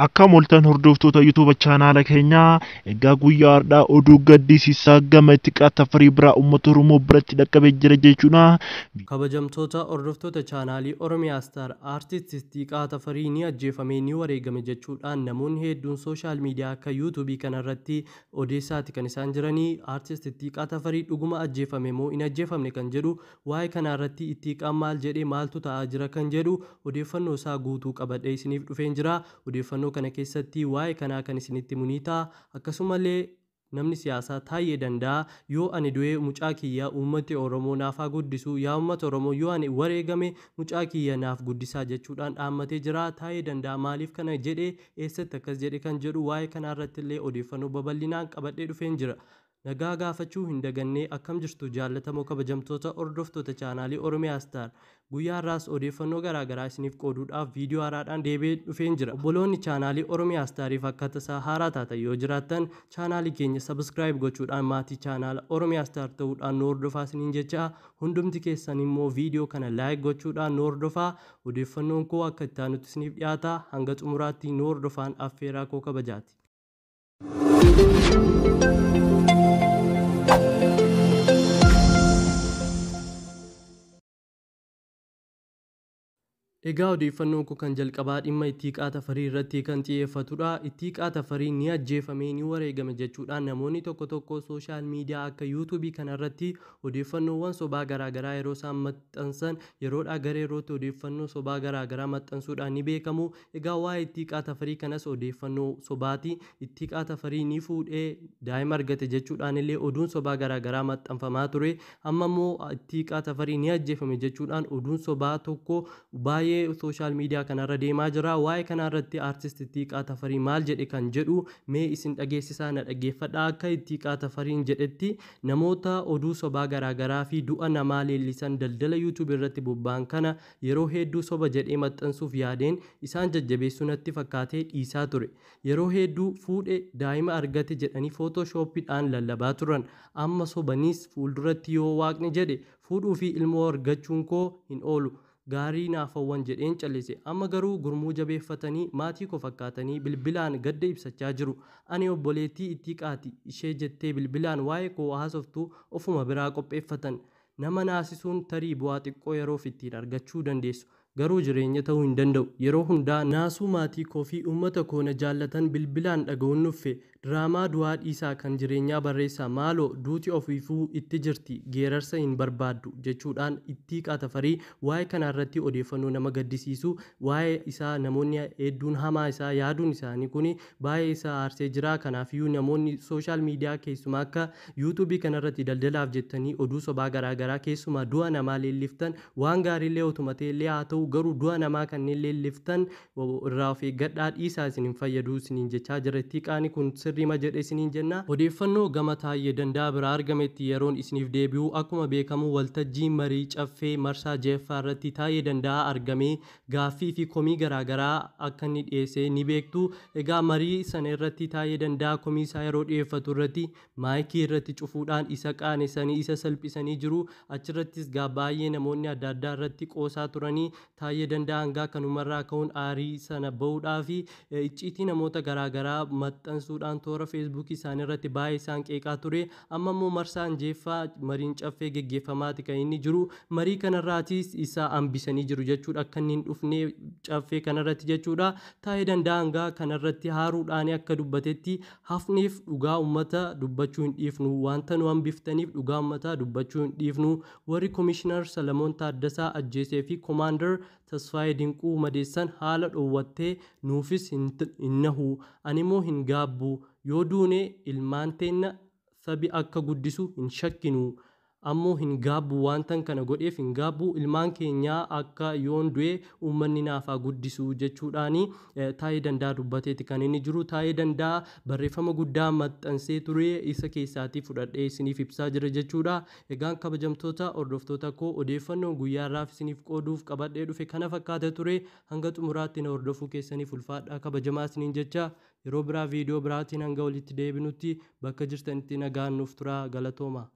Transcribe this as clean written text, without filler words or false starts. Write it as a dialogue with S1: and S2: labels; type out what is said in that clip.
S1: Akkam ooltan hordoftoota YouTube chaanaala keenyaa. Egaa guyyaa har'aa oduu gaddisiisaa gama Ittiqaa Tafarii biraa uummata Oromoo biratti dhaqqabee jira jechuudha.
S2: Kabajamtoota hordoftoota chaanaalii Oromiyaa Star, Aartist Ittiqaa Tafarii ni ajjeefame, ni wareegame jechuudhaan namoonni hedduun social media akka yuutuubii kanarratti odeessaati kan isaan jiranii. Aartist Ittiqaa Tafarii dhuguma ajjeefame moo hin ajjeefamne kan jedhu, waa'ee kanarratti Ittiqaan maal jedhe, maaltu ta'aa jira kan jedhu odeeffannoo isaa guutuu qabadhee isiniif dhufeen jira. Odeeffannoo kana keessatti waa'ee kanaa kan isinitti himu ta'a. Akkasumallee namni siyaasaa Taayyee Danda'a yoo ani du'ee mucaa kiyya uummati Oromoo naaf haa guddisu, yaa uummata Oromoo yoo ani wareegame mucaa kiyya naaf guddisaa jechuudhaan dhaammatee jira. Taayyee Danda'a maaliif kana jedhe, eessatti akkas jedhe kan jedhu waa'ee kanaa irratti illee odeeffannoo babal'inaan qabadhee dhufeen jira. Nagaa gaafachuu hin dagannee, akkam jirtu jaallatamoo kabajamtoota hordoftoota chaanaalii Oromiyaa Star? Guyyaa har'aas odeeffannoo garaagaraa isiniif qooduudhaaf viidiyoo haaraadhaan deebi'ee dhufeen jira. Obboloonni chaanaalii Oromiyaa Stariif akka tasaa haaraa taatan yoo jiraattan, chaanaalii keenya subscribe gochuudhaan maatii chaanaala Oromiyaa Star ta'uudhaan nu hordofaa isiniin jecha. Hundumti keessan immoo viidiyoo kana like gochuudhaan nu hordofaa. Odeeffannoon koo akka itti aanutti isiniif dhiyaata. Hanga xumuraatti nu hordofaan affeeraa koo kabajaati. Egaa odeeffannoon kun kan jalqabaa dhimma Ittiqaa Tafarii irratti kan xiyyeeffatudha. Ittiqaa Tafarii ni ajjeefame, ni wareegame jechuudhaan namoonni tokko tokko social media akka yuutuubii kanarratti odeeffannoowwan sobaa garaagaraa yeroo isaan maxxansan, yeroodhaa gara yerootti odeeffannoo sobaa garaagaraa maxxansuudhaan ni beekamu. Egaa waa'ee Ittiqaa Tafarii kanas odeeffannoo sobaati. Ittiqaa Tafarii ni fuudhee daa'ima argate jechuudhaan illee oduun sobaa garaagaraa maxxanfamaa ture. Amma immoo Ittiqaa Tafarii ni ajjeefame jechuudhaan oduun sobaa tokko baay'ee social media kanarra deemaa jira. Waa'ee kanarratti Aartist Ittiqaa Tafarii maal jedhe kan jedhu mee isin dhageessisaa, na dhaggeeffadhaa. Akka Ittiqaa Tafariin jedhetti, namoota oduu sobaa garaagaraa fi du'a namaa leellisan daldala yuutuub irratti bobba'an kana yeroo hedduu soba jedhee maxxansuuf yaadeen isaan jajjabeessuu natti fakkaatee dhiisaa ture. Yeroo hedduu fuudhe, daa'ima argate jedhanii footoshooppiidhaan lallabaa turan. Amma sobaniis fuulduratti yoo Waaqni jedhe fuudhuu fi ilmoo argachuun koo hin oolu. Gaarii naaf hawwan jedheen callise. Amma garuu gurmuu jabeeffatanii maatii koo fakkaatanii bilbilaan gadda ibsachaa jiru. Ani obboleettii Ittiqaati ishee jettee bilbilaan waa'ee koo haasoftu ofuma biraa qopheeffatan. Nama naasisuun tarii bu'aa xiqqoo yeroof ittiin argachuu dandeessu. Garuu jireenya ta'uu hin danda'u. Yeroo hundaa naasuu maatii koo fi uummata koo na jaallatan bilbilaan dhaga'uun nuffe. Diraamaa du'aa dhiisaa, kan jireenyaa barreessaa maaloo, duuti ofiifuu itti jirti, geerarsa hin barbaaddu jechuudhaan Ittiqaa Tafarii waa'ee kanarratti odeeffannoo nama gaddisiisu waa'ee isaa namoonni hedduun hamaa isaa yaaduun isaanii kun baay'ee isaa aarsee jira. Kanaafiyyuu namoonni social media keessumaa akka yuutuubii kanarratti daldalaaf jettanii oduu sobaa garaagaraa keessumaa du'a namaa leelliftan, waan gaariillee otuma ta'ellee haa ta'u, garuu du'a namaa kanneen leelliftan irraa of eeggadhaa, dhiisaa, isin hin fayyadu isiniin jechaa jira. Ittiqaani kun sirriima jedhe isiniin jenna. Odeeffannoo gama Taayyee Danda'a biraa argametti yeroon isiniif deebi'u, akkuma beekamu waltajjii marii Caffee marsaa 6ffaa irratti Taayyee Danda'a argamee gaaffii fi komii garaagaraa akka inni dhiyeesse ni beektu. Egaa marii sana irratti Taayyee Danda'a komii isaa yeroo dhiyeeffatu irratti maayikii irratti cufuudhaan isa qaanessanii isa salphisanii jiru. Achirrattis gaa baay'ee namoonni adda addaa irratti qoosaa turanii. Taayyee Danda'a hangaa kanumarraa ka'uun aarii sana bahuudhaa fi icciitii namoota garaagaraa maxxansuudhaan toora feesbuukii isaanii irratti baay'ee isaan qeeqaa ture. Amma immoo marsaan 6ffaa mariin Caffee geggeeffamaati kan inni jiru. Marii kanarraatis isa hambisanii jiru jechuudha, akka inni hin dhufne Caffee kanarratti jechuudha. Taayyee Danda'a hangaa kanarratti haaruudhaan akka dubbatetti, hafneef dhugaa uummata dubbachuu hin dhiifnu, wanta nu hambiftaniif dhugaa uummataa dubbachuu hin dhiifnu. Warri Komishinar Salamoon Taaddasaa ajjeesee fi Komaander Tasfaayee Dinquu madeessan haala dhoowwattee nuufis hin nahu. Animmoo hin gaabbu. Yoo duune ilmaan teenna sabi akka guddisu hin shakkinu. Ammoo hin gaabbu, wantan kana godheef hin gaabbu, ilmaan keenyaa akka yoon du'e uummanni naaf haa guddisu jechuudhaani Taayee Danda'a dubbateeti kan inni jiru. Taayee Danda'a barreeffama guddaa maxxansee ture, isa keessaatii fudhadhee isiniif ibsaa jira jechuudha. Egaan kabajamtoota hordoftoota koo, odeeffannoon guyyaa har'aaf isiniif qooduuf qabadhee dhufe kana fakkaata ture. Hanga xumuraatti na hordofuu keessaniif ulfaadhaa, kabajamaa isiniin jecha, yeroo biraa viidiyoo biraatiin hanga walitti deebinutti bakka jirtanitti nagaan nuuf tura, galatooma.